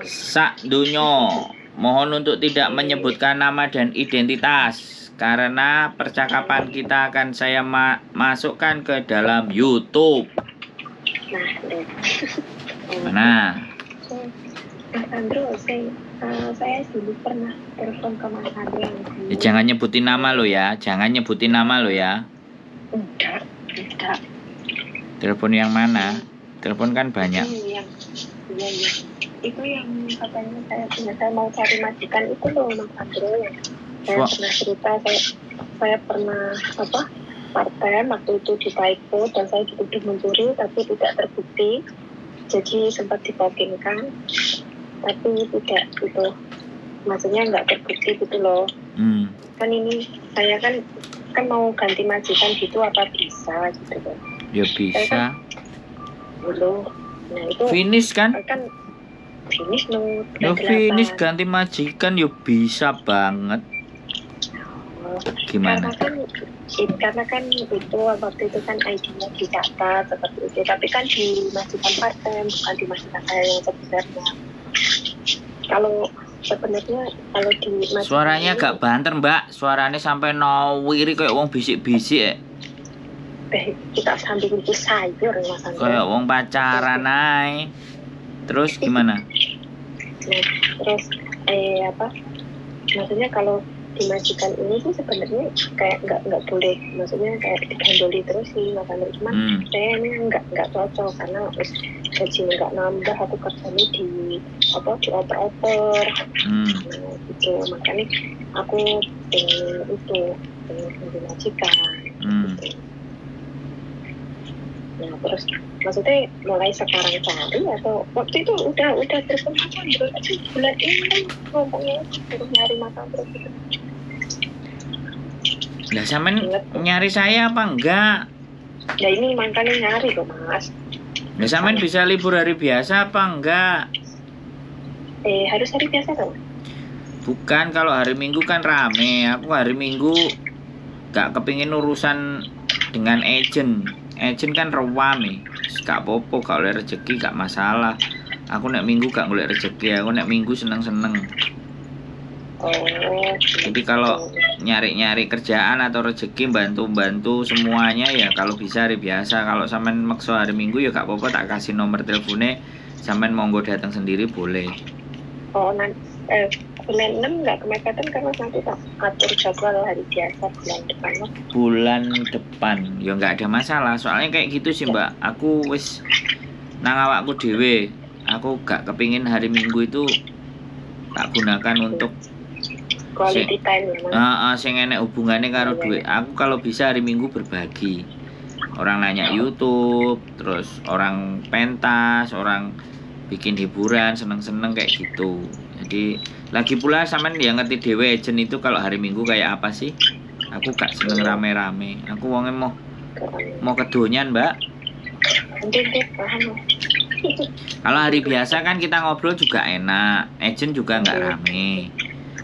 Sak dunyo, mohon untuk tidak menyebutkan nama dan identitas karena percakapan kita akan saya masukkan ke dalam YouTube. Nah, deh. Mana? Mas Andro, saya dulu pernah telepon ke Mas Andro yang dulu. Ya, jangan nyebutin nama lo ya, jangan nyebutin nama lo ya. Enggak. Telepon yang mana? Telepon kan banyak. Itu yang, iya. Itu yang katanya saya mau cari majikan itu loh, Mas Andro, yang saya pernah cerita, saya pernah part time waktu itu di Taiko dan saya dituduh mencuri tapi tidak terbukti. Jadi sempat dipokingkan tapi tidak gitu, maksudnya nggak terbukti gitu loh. Kan ini saya kan mau ganti majikan gitu, apa bisa gitu kan? Ya bisa. Kan, belum. Nah itu finish kan? Kan finish no. No finish ganti majikan ya bisa banget. Gimana? Karena kan itu waktu itu kan ID-nya dicatat seperti itu, tapi kan di majikan part time, bukan di majikan saya yang sebenarnya. Kalau sebenarnya kalau di majikan suaranya ini, agak banter mbak, suaranya sampai nawiri kayak wong bisik-bisik ya. Kita sambil bikin sayur Mas Andro. Kayak wong pacaran ae. Terus gimana? Nah, terus maksudnya kalau di majikan ini sih sebenarnya kayak nggak boleh, maksudnya kayak digandoli terus sih Mas Andro, cuman saya ini nggak cocok karena gajinya nggak nambah, aku kerjanya di dioper-oper. Nah, gitu, makanya aku pengen ganti majikan. Gitu. Nah terus maksudnya mulai sekarang cari atau waktu itu udah telepon Mas Andro aja bulan ini kan ngomongnya suruh nyari Mas Andro gitu. Lah sampean nyari saya apa enggak? Ya ini makanya nyari kok Mas. Lah sampean bisa libur hari biasa apa enggak? Harus hari biasa dong. Bukan, kalau hari Minggu kan rame. Aku hari Minggu gak kepingin urusan dengan agent. Agent kan rame, gak popo, gak oleh rezeki, gak masalah. Aku nek Minggu gak golek rezeki, aku nek Minggu seneng-seneng. Oh. Jadi kalau nyari-nyari kerjaan atau rezeki bantu-bantu semuanya ya kalau bisa hari biasa. Kalau sampean maksa hari Minggu ya gak apa-apa, tak kasih nomor teleponnya, sampean monggo datang sendiri boleh. Oh, nanti bulan 6 nggak kemepetan karena nanti tak atur jadwal hari biasa bulan depan. Bulan depan ya nggak ada masalah, soalnya kayak gitu sih mbak. Aku wis nang awakku dhewe, aku gak kepingin hari Minggu itu tak gunakan untuk quality time ya. Sing enek hubungannya karo duit. Aku kalau bisa hari Minggu berbagi. Orang nanya YouTube, terus orang pentas, orang bikin hiburan, seneng-seneng kayak gitu. Jadi lagi pula sampean ya ngerti dhewe agent itu kalau hari Minggu kayak apa sih? Aku gak seneng rame-rame. Aku wonge mau kedonyan, Mbak. Kalau hari biasa kan kita ngobrol juga enak, agent juga nggak rame.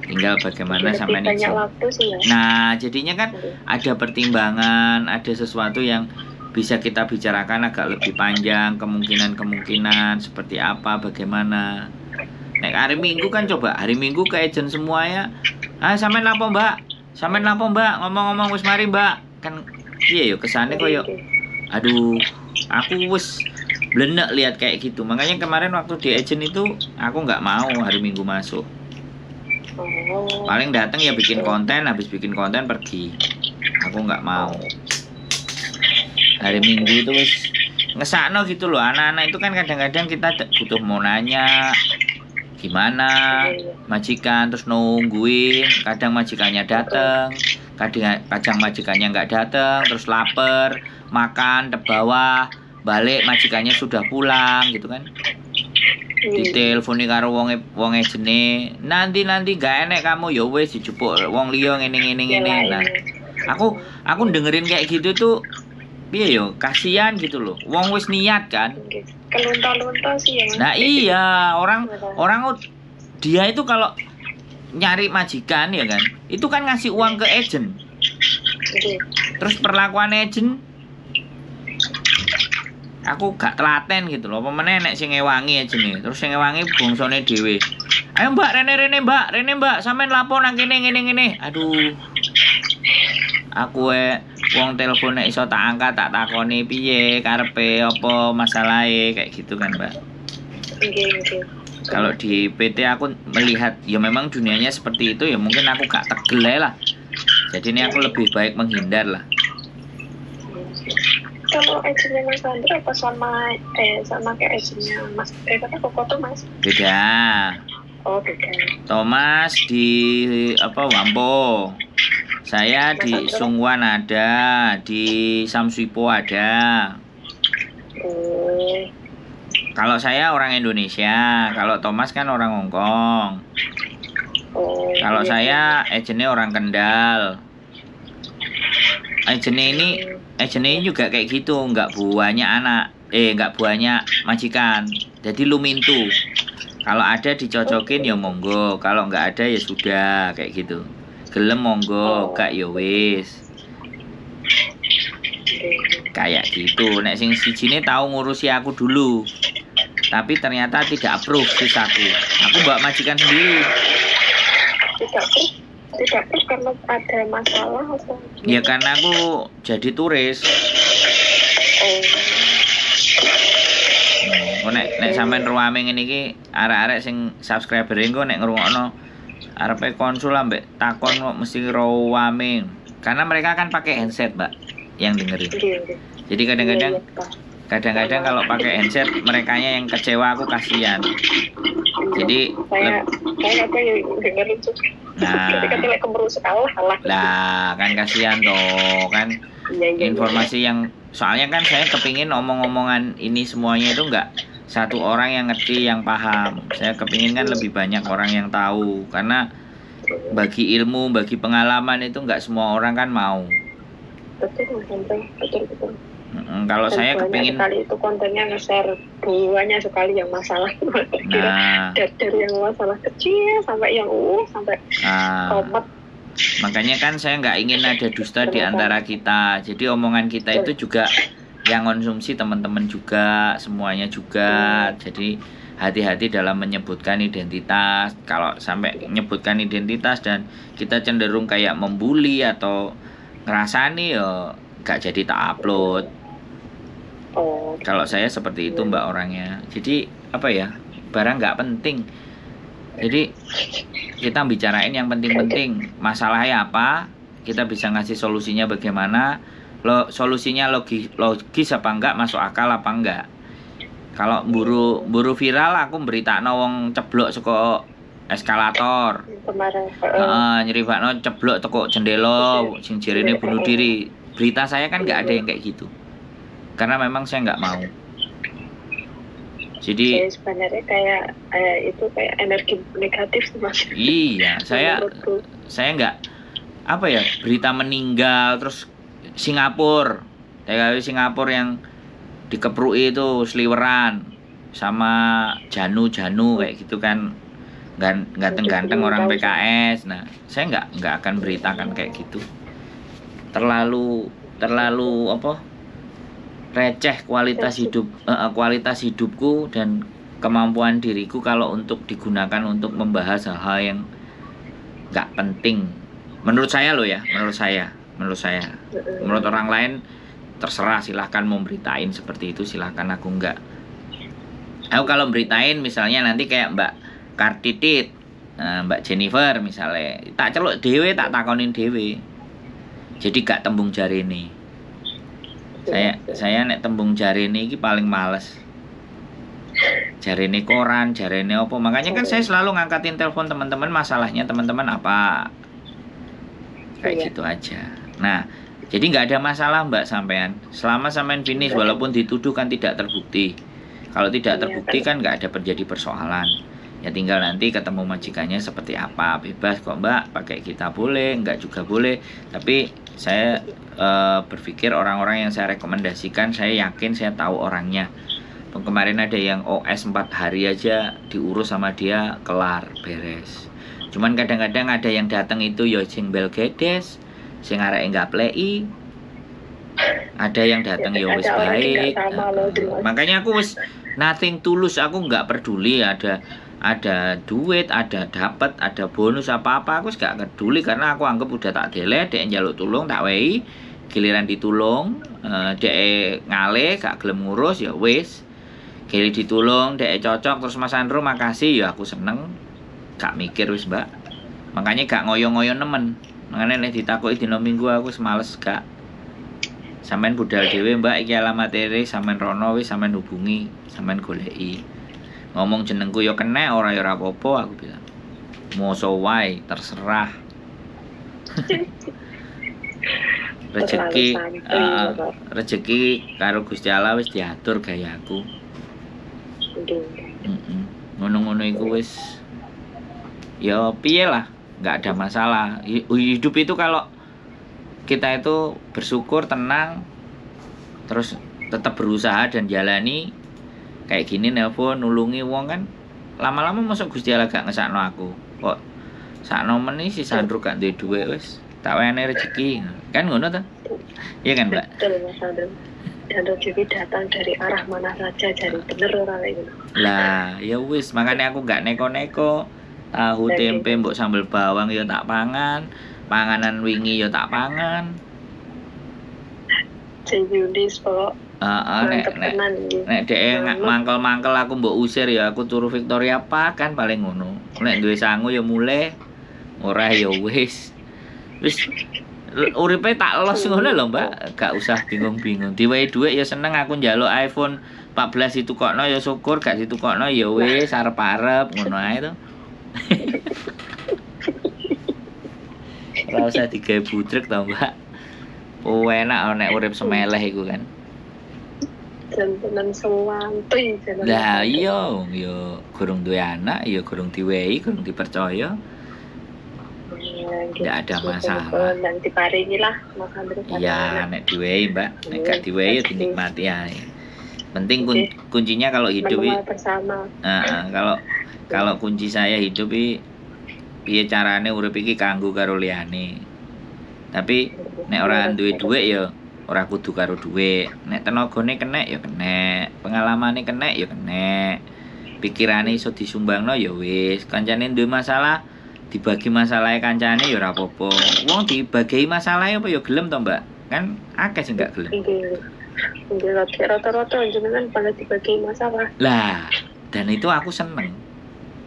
Tinggal bagaimana sampean banyak waktu sih ya. Nah, jadinya kan ada pertimbangan, ada sesuatu yang bisa kita bicarakan agak lebih panjang, kemungkinan-kemungkinan seperti apa, bagaimana. Nek hari Minggu kan coba, hari Minggu ke agent semua ya. Ah, sampean lapo, Mbak? Sampean lapo, Mbak? Ngomong-ngomong wis mari, Mbak. Kan iya yo kesane koyo aduh, aku wis blenek lihat kayak gitu. Makanya kemarin waktu di agent itu aku nggak mau hari Minggu masuk. Paling datang ya bikin konten, habis bikin konten pergi. Aku nggak mau. Hari Minggu itu wis ngesakno gitu loh. Anak-anak itu kan kadang-kadang kita butuh mau nanya gimana majikan, terus nungguin, kadang majikannya datang, kadang majikannya nggak datang, terus lapar, makan ke bawah, balik majikannya sudah pulang gitu kan. Ditelponi karo wong ejene, nanti gak enek kamu ya wis dijupuk wong liya ngene. Nah, aku dengerin kayak gitu tuh piye yo, kasihan gitu loh. Wong wis niat kan. Kelunta-lunta sih ya. Nah iya, orang dia itu kalau nyari majikan ya kan, itu kan ngasih uang ke agent. Terus perlakuan agent Aku gak telaten gitu loh. Apa meneh nek sing ngewangi aja nih. Terus sing ngewangi bangsane dhewe. Ayo Mbak, rene rene Mbak, rene Mbak, sampean lapo nang kene ngene ngene. Aduh. Aku wong telepon nek iso tak angkat tak takoni piye karepe apa masalahe kayak gitu kan, Mbak. Nggih, nggih. Kalau di PT aku melihat ya memang dunianya seperti itu ya, mungkin aku gak tegel ae lah. Jadi ini aku lebih baik menghindar lah. Kalau agentnya Mas Andro apa sama sama kayak agentnya Mas kata Koko tuh Mas? Beda. Oh, beda. Thomas di apa Wampo. Saya Mas di Andro? Sungwan ada, di Samsuipo ada. Oh. Kalau saya orang Indonesia, kalau Thomas kan orang Hong Kong. Oh. Kalau iya, saya agentnya orang Kendal. Agentnya ini agentnya ini juga kayak gitu, nggak banyak anak, nggak banyak majikan. Jadi lumintu. Kalau ada dicocokin ya monggo, kalau nggak ada ya sudah kayak gitu. Gelem monggo, Oh. gak ya wis. Nggih. Kayak gitu. Nek sing sijine tahu ngurusi aku dulu. Tapi ternyata tidak approve visaku. Aku mbak majikan sendiri. Tidak approve karena ada masalah atau gimana? Ya karena aku jadi turis. Oh. Kok nek nek sampean ruame ngene iki arek-arek sing subscriber engko nek ngrungokno arepe konsul ambek takon kok mesti ruame. Karena mereka kan pakai handset, Mbak, yang dengerin. Nggih, nggih. Jadi kadang-kadang Iya, iya, Pak. kadang-kadang kalau pakai handset merekanya yang kecewa, aku kasihan. Jadi Saya kadang yang dengerin juga. Nah. Ketika lek kemerusuk Allah Allah. Lah, kan kasihan toh, kan Iya, iya, iya. informasi yang soalnya kan saya kepingin omong-omongan ini semuanya itu enggak satu orang yang ngerti yang paham. Saya kepingin kan lebih banyak orang yang tahu karena bagi ilmu, bagi pengalaman itu enggak semua orang kan mau. Betul, Mas Andro. Betul, betul. Kalau Dan saya banyak kepingin sekali itu kontennya nge-share banyak sekali yang masalah. Kira nah, dari yang masalah kecil sampai yang sampai nah, komet. makanya kan saya nggak ingin ada dusta di antara kita. Jadi omongan kita itu juga yang konsumsi teman-teman juga, semuanya juga. Jadi hati-hati dalam menyebutkan identitas. Kalau sampai menyebutkan identitas dan kita cenderung kayak membuli atau ngerasani ya nggak jadi tak upload. Oh, Kalau saya seperti itu Mbak orangnya. Jadi apa ya, barang nggak penting. Jadi kita bicarain yang penting-penting. Masalahnya apa, kita bisa ngasih solusinya bagaimana. Solusinya logis apa enggak, masuk akal apa enggak. Kalau buru viral aku beritakno wong ceblok saka eskalator. Kemarin. Heeh, nyeritakno ceblok teko jendela sing jarene bunuh diri. Berita saya kan nggak ada yang kayak gitu. Karena memang saya nggak mau. Jadi saya sebenarnya kayak itu kayak energi negatif sih Mas. Iya, Menurutku. saya nggak apa ya, berita meninggal terus Singapura, TKW Singapura yang dikeprui itu seliweran sama janu-janu kayak gitu kan, ganteng-ganteng orang PKS. Nah, saya nggak akan beritakan kayak gitu. Terlalu terlalu apa? Receh kualitas hidup, kualitas hidupku dan kemampuan diriku kalau untuk digunakan untuk membahas hal-hal yang nggak penting. Menurut saya loh ya, menurut saya. Menurut orang lain terserah, silahkan mau beritain seperti itu, silahkan, aku nggak. Aku kalau beritain misalnya nanti kayak Mbak Kartitit, Mbak Jennifer misalnya, tak celuk dewe, tak takonin dewe. Jadi gak tembung jari ini. Saya nek tembung jari ini paling males. Jarine koran, jarine opo. Makanya kan saya selalu ngangkatin telepon teman-teman, masalahnya teman-teman apa. Kayak gitu aja. Nah, jadi nggak ada masalah Mbak sampean. Selama sampean finish, walaupun dituduh kan tidak terbukti. Kalau tidak terbukti kan nggak ada terjadi persoalan. Ya tinggal nanti ketemu majikannya seperti apa. Bebas kok Mbak, pakai kita boleh, nggak juga boleh. Tapi saya berpikir orang-orang yang saya rekomendasikan, saya yakin saya tahu orangnya. Kemarin ada yang OS 4 hari aja diurus sama dia, kelar, beres. Cuman kadang-kadang ada yang datang itu ya sing belgedes, sing areke nggak plei. Ada yang datang ya wis Ada orang yang nggak baik. sama loh, terima kasih. Makanya aku wis nothing tulus, aku nggak peduli ada duit, ada dapat, ada bonus apa-apa, aku wis gak peduli karena aku anggap udah tak deleh, dhek njaluk tulung tak wehi, giliran ditulung, dhek ngalih gak gelem ngurus ya wis. Giliran ditulung, dhek cocok terus Mas Andro makasih ya aku seneng. Gak mikir wis, Mbak. Makanya gak ngoyo-ngoyo nemen. Makanya nek ditakoki dina Minggu aku wis males gak. Sampeyan budal dhewe, Mbak, iki alamate, sampeyan rono wis, sampeyan hubungi, sampeyan goleki. Ngomong jenengku ya kena, ora ya ora apa-apa aku bilang. Moso wae, terserah. Rezeki Terlalu santuy, Bapak. Rezeki karo Gusti Allah wis diatur gayaku. Aduh. Ngono-ngono iku wis ya piye lah, nggak ada masalah. Hidup itu kalau kita itu bersyukur, tenang, terus tetap berusaha dan jalani kayak gini, nelpon, nulungi wong kan lama-lama masuk Gusti Allah gak ngesakno aku. Kok sakno meni si Sandro gak duwe dhuwit, wis tak wene rezeki. Kan ngono ta? Iya kan, Mbak? Betul, Mas Andro. Dan rezeki datang dari arah mana saja, jadi bener orang kayak gitu. Lah, ya wis, makanya aku gak neko-neko. Tahu tempe mbok sambel bawang ya tak pangan, panganan wingi ya tak pangan. Jeyulis pokok Heeh, nek mantep nek tenan iki. nek dhek Mantep. mangkel-mangkel aku mbok usir ya aku turu Victoria Park kan paling ngono. Nek duwe sangu ya mulih, ora ya wis. Wis uripe tak los ngono lho, Mbak. Gak usah bingung-bingung. Diwehi dhuwit ya seneng, aku njaluk iPhone 14 ditukokno ya syukur, gak ditukokno ya wis arep-arep ngono ae to. Ora usah digawe budrek to, Mbak. Oh, enak nek urip semeleh iku kan. Tenan sewantuy jeneng. Lah iya, ya gurung duwe anak, ya gurung diwehi, gurung dipercaya. Nggak ada masalah. Dan diparingi lah Mas Andro. Iya, nek diwehi, Mbak. Nek gak diwehi ya dinikmati ae. Penting kuncinya kalau hidup Menua bersama. Kalau kunci saya hidup i piye carane urip iki kanggo karo liyane. Tapi nek ora duwe dhuwit ya ora kudu karo dhuwit. Nek tenagane kenek ya kenek, pengalamane kenek ya kenek. Pikirane iso disumbangno ya wis. Kancane duwe masalah dibagi masalahe kancane ya ora apa-apa. Wong dibagi masalahe apa ya gelem to, Mbak? Kan akeh sing gak gelem. Nggih. Nggih, rata-rata jenengan pada dibagi masalah. Lah, dan itu aku seneng.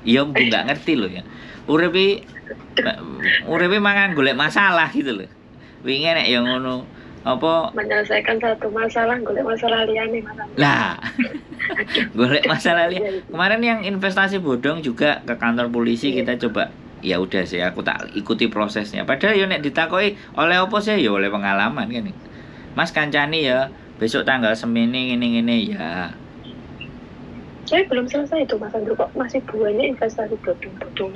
Iya, mbok gak ngerti loh ya. Uripe uripe mangan golek masalah gitu loh. Wingi nek ya ngono, apa menyelesaikan satu masalah golek masalah liyane masalah. Lah, golek masalah liya. Kemarin yang investasi bodong juga ke kantor polisi kita coba. Ya udah sih, aku tak ikuti prosesnya. Padahal ya nek ditakoki oleh apa sih ya oleh pengalaman kan. Mas kancani ya, besok tanggal semene ngene-ngene ya. Saya belum selesai itu Mas Andro, kok masih banyak investasi bodong-bodong.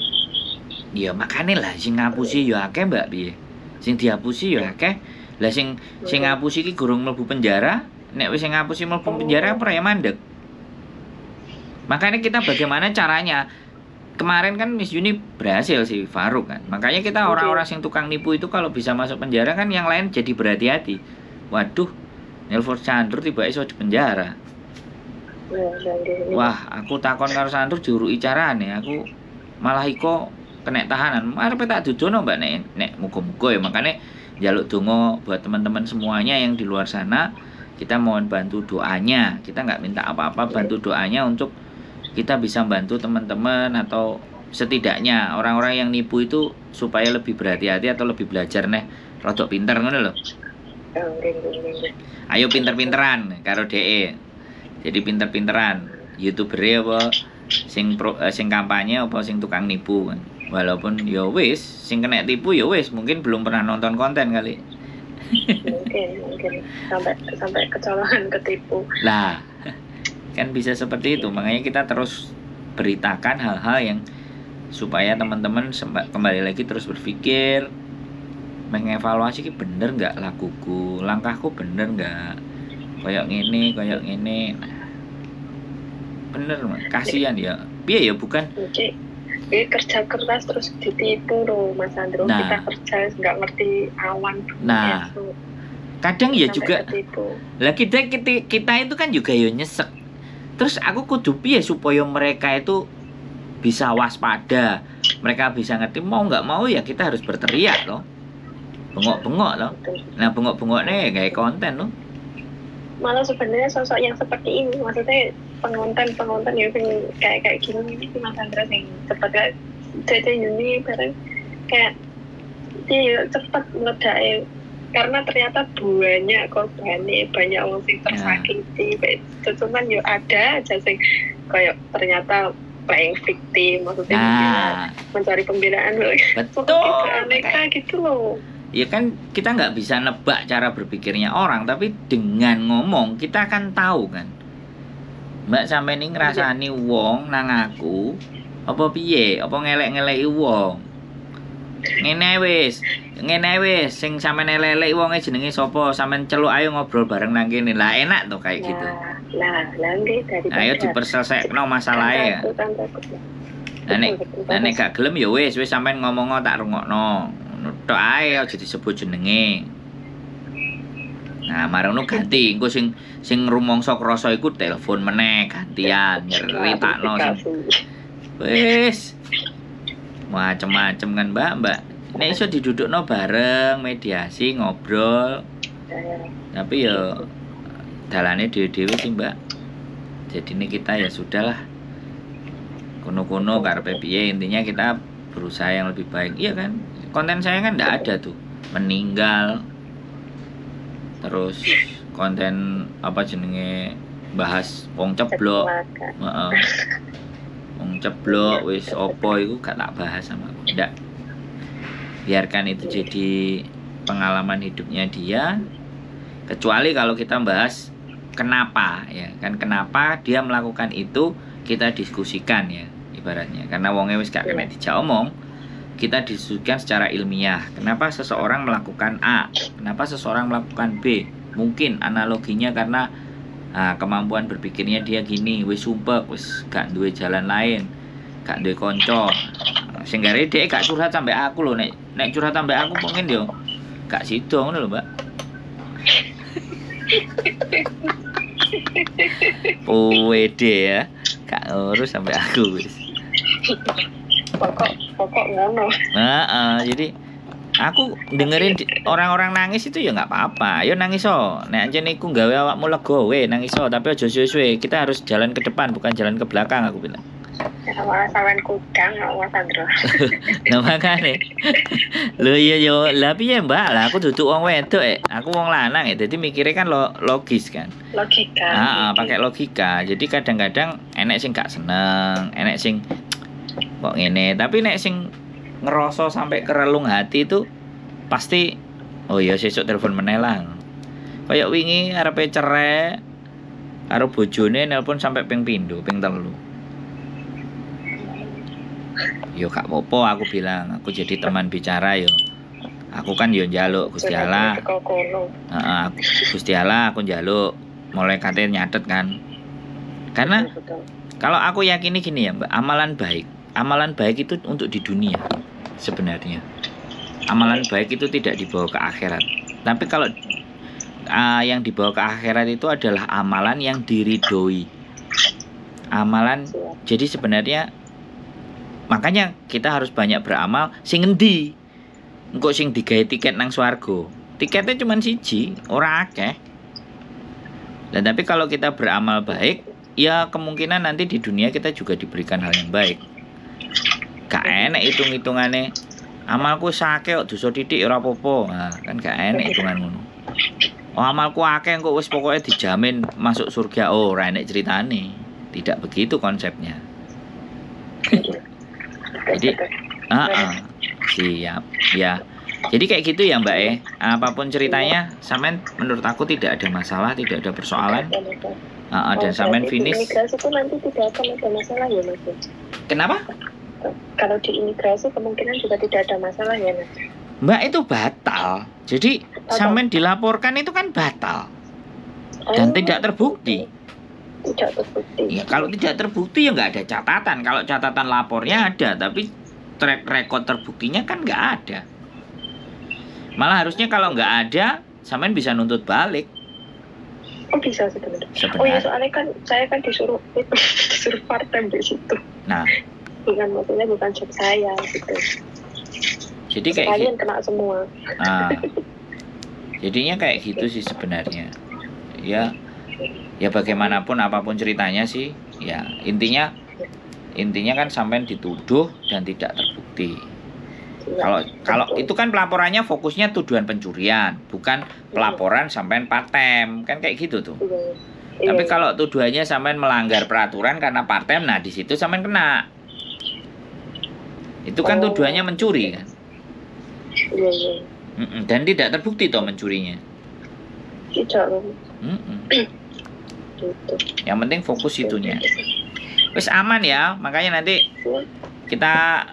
Ya makane lah sing ngapusi ya akeh, Mbak, piye. Sing dihapusi ya akeh. Lah sing sing ngapusi iki gurung mlebu penjara, nek wis sing ngapusi mlebu penjara apa ya mandek. Makanya kita bagaimana caranya? Kemarin kan Miss Yuni berhasil si Faruk kan. Makanya kita orang-orang sing tukang nipu itu kalau bisa masuk penjara kan yang lain jadi berhati-hati. Waduh, nelpon Sandro tiba iso di penjara. Wah, aku takon karo Sandro juruki carane, aku malah iko kena tahanan. Arepe tak dudono, Mbak, nek nek muga-muga ya makanya njaluk donga buat teman-teman semuanya yang di luar sana, kita mohon bantu doanya. Kita nggak minta apa-apa, bantu doanya untuk kita bisa bantu teman-teman atau setidaknya orang-orang yang nipu itu supaya lebih berhati-hati atau lebih belajar neh rodok pinter ngono lho. Ayo pinter-pinteran karo DE. Jadi pinter-pinteran YouTuber apa sing sing kampanye apa sing tukang nipu kan. Walaupun ya wis sing kena tipu ya wis mungkin belum pernah nonton konten kali. Mungkin sampai kecolongan ketipu. Lah, kan bisa seperti itu. Makanya kita terus beritakan hal-hal yang supaya teman-teman kembali lagi terus berpikir, mengevaluasi ki bener nggak lakuku, langkahku bener nggak, koyok ngene, koyok ngene. Nah, bener, kasihan ya. Piye ya bukan? Oke. Kerja keras terus ditipu loh Mas Andro. Nah, kita kerja nggak ngerti awan. Nah, Kadang ya Sampai juga ketipu. lah kita, kita kita itu kan juga ya nyesek. Terus aku kudu piye supaya mereka itu bisa waspada, mereka bisa ngerti, mau nggak mau ya kita harus berteriak loh, bengok-bengok loh. Nah, bengok-bengoknya kayak konten loh. Malah sebenarnya sosok yang seperti ini, maksudnya pengonten-pengonten yang kayak kayak gini ini sih, Mas Andra, yang cepet kayak Cece Yuni bareng, kayak dia cepet meledak karena ternyata banyak korbannya, banyak orang sing tersakiti, cuman yo ada aja sing kayak ternyata playing victim, maksudnya mencari pembelaan. Betul. Aneka gitu loh. Ya kan kita nggak bisa nebak cara berpikirnya orang, tapi dengan ngomong kita akan tahu kan. Mbak sampe ini ngrasani wong nang aku apa piye, apa ngelek-ngeleki wong. Ngene wis, ngene wis, sing sampean elek-eleki wonge jenenge sapa, sampean celuk ayo ngobrol bareng nang kene. Lah enak tuh kayak gitu. Lah, lah nggih daripada ayo diperselesaikan masalahnya. Lah nek gak gelem ya wis, wis sampean ngomong tak rungokno. Ngono tok ae, aja disebut jenenge. Nah, marono ganti, engko sing sing rumangsa krasa iku telepon meneh gantian nyeritakno sing wis macem-macem kan, Mbak, Mbak. Nek iso didudukno bareng, mediasi, ngobrol. Tapi ya dalane dhewe-dhewe sih, Mbak. Jadi ini kita ya sudahlah. Kono-kono karepe piye, intinya kita berusaha yang lebih baik. Iya kan? Konten saya kan ndak ada tuh. Meninggal. Terus konten apa jenenge bahas wong ceblok. Heeh. Wong ceblok wis opo iku gak tak bahas sama aku. Ndak. Biarkan itu jadi pengalaman hidupnya dia. Kecuali kalau kita bahas kenapa ya kan, kenapa dia melakukan itu, kita diskusikan ya ibaratnya. Karena wonge wis gak kena dijak omong, kita diskusikan secara ilmiah. Kenapa seseorang melakukan A, kenapa seseorang melakukan B? Mungkin analoginya karena kemampuan berpikirnya dia gini, wis sumpek, wis gak duwe jalan lain, gak duwe konco. Sing gare dhek gak curhat sampe aku lho, nek nek curhat sampe aku mungkin yo gak sido ngono lho, Mbak. Pwede ya, gak ngurus sampe aku wis. Pokok ngono. Heeh, jadi aku dengerin orang-orang nangis itu ya nggak apa-apa. Ayo nangis so. Nek ancen iku gawe awakmu lega we nangis so, tapi aja suwe-suwe. Kita harus jalan ke depan bukan jalan ke belakang, aku bilang. Ya malah sampean kudang Mas Andro. Nah makane. Lho iya yo, lah piye Mbak? Lah aku duduk wong wedok aku wong lanang dadi mikirnya kan logis kan. Logika. Heeh, pakai logika. Jadi kadang-kadang enek sing gak seneng, enek sing kok ngene, tapi nek sing ngerasa sampai kerelung hati itu pasti oh iya sesuk telepon menelang. Kayak wingi arepe cerai karo bojone nelpon sampai ping pindho, ping 3. Yo gak apa-apa aku bilang, aku jadi teman bicara yo. Aku kan yo njaluk Gusti Allah. Heeh, Gusti Allah aku njaluk malaikate nyatet kan. Karena kalau aku yakini gini ya, Mbak, amalan baik. Amalan baik itu untuk di dunia sebenarnya. Amalan baik itu tidak dibawa ke akhirat. Tapi kalau yang dibawa ke akhirat itu adalah amalan yang diridhoi. Amalan, jadi sebenarnya makanya kita harus banyak beramal sing ngendi. Engko sing digawe tiket nang swarga. Tiketnya cuma siji, ora akeh. Dan tapi kalau kita beramal baik, ya kemungkinan nanti di dunia kita juga diberikan hal yang baik. Gak enek hitung-hitungane. Amalku sake kok dosa titik ora apa-apa. Nah, kan gak enek hitungan ngono. Oh, amalku akeh kok wis pokoke dijamin masuk surga. Oh, ora enek ceritane. Tidak begitu konsepnya. Jadi siap ya. Jadi kayak gitu ya Mbak Apapun ceritanya, sampean menurut aku tidak ada masalah, tidak ada persoalan. Dan sampean finish. Imigrasi itu nanti tidak akan ada masalah ya Mas. Kenapa? Kalau di imigrasi kemungkinan juga tidak ada masalah ya Mas. Mbak itu batal. Jadi sampean dilaporkan itu kan batal. Dan tidak terbukti. Tidak terbukti. Ya, kalau tidak terbukti ya nggak ada catatan. Kalau catatan lapornya ada, tapi track record terbuktinya kan nggak ada. Malah harusnya kalau nggak ada, sampean bisa nuntut balik. Oh bisa sebenarnya. Oh iya, soalnya kan saya kan disuruh disuruh part time di situ. Nah, bukan, maksudnya bukan job saya gitu. Jadi kayak sekalian kena semua. Ah, jadinya kayak gitu sih sebenarnya. Ya, ya bagaimanapun apapun ceritanya sih, ya intinya kan sampean dituduh dan tidak terbukti. Ya, Kalau itu kan pelaporannya fokusnya tuduhan pencurian, bukan pelaporan sampean part time, kan kayak gitu tuh. Ya. Tapi kalau tuduhannya sampean melanggar peraturan karena part time, nah di situ sampean kena. Itu kan tuduhannya mencuri kan. Iya, iya. Dan tidak terbukti toh mencurinya. Tidak. Gitu. Yang penting fokus itunya. Wis aman ya, makanya nanti kita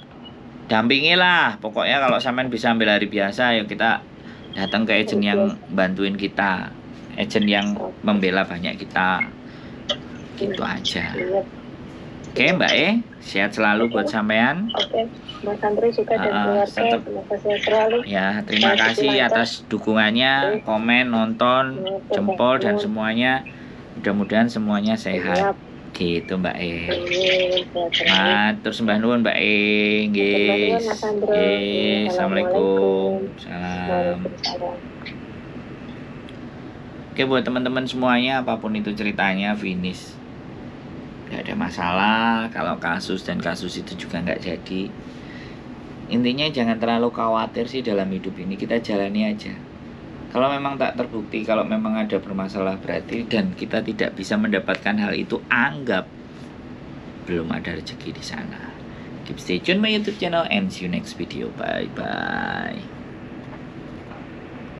dampingi lah. Pokoknya kalau sampean bisa ambil hari biasa, ya kita datang ke agent yang bantuin kita, agent yang membela banyak kita, gitu aja. Oke Mbak E, sehat selalu buat sampean. Oke, Mas Andri juga dan keluarga, semoga sehat selalu. Ya, terima kasih atas dukungannya, komen, nonton, jempol dan semuanya. Mudah-mudahan semuanya sehat. Gitu Mbak E. Matur sembah nuwun Mbak E. Nggih. Assalamualaikum. Salam. Oke, buat teman-teman semuanya, apapun itu ceritanya, finish. Nggak ada masalah kalau kasus, dan kasus itu juga nggak jadi. Intinya jangan terlalu khawatir sih dalam hidup ini, kita jalani aja. Kalau memang tak terbukti, kalau memang ada bermasalah berarti dan kita tidak bisa mendapatkan hal itu, anggap belum ada rezeki di sana. Keep stay tune my YouTube channel and see you next video. Bye bye.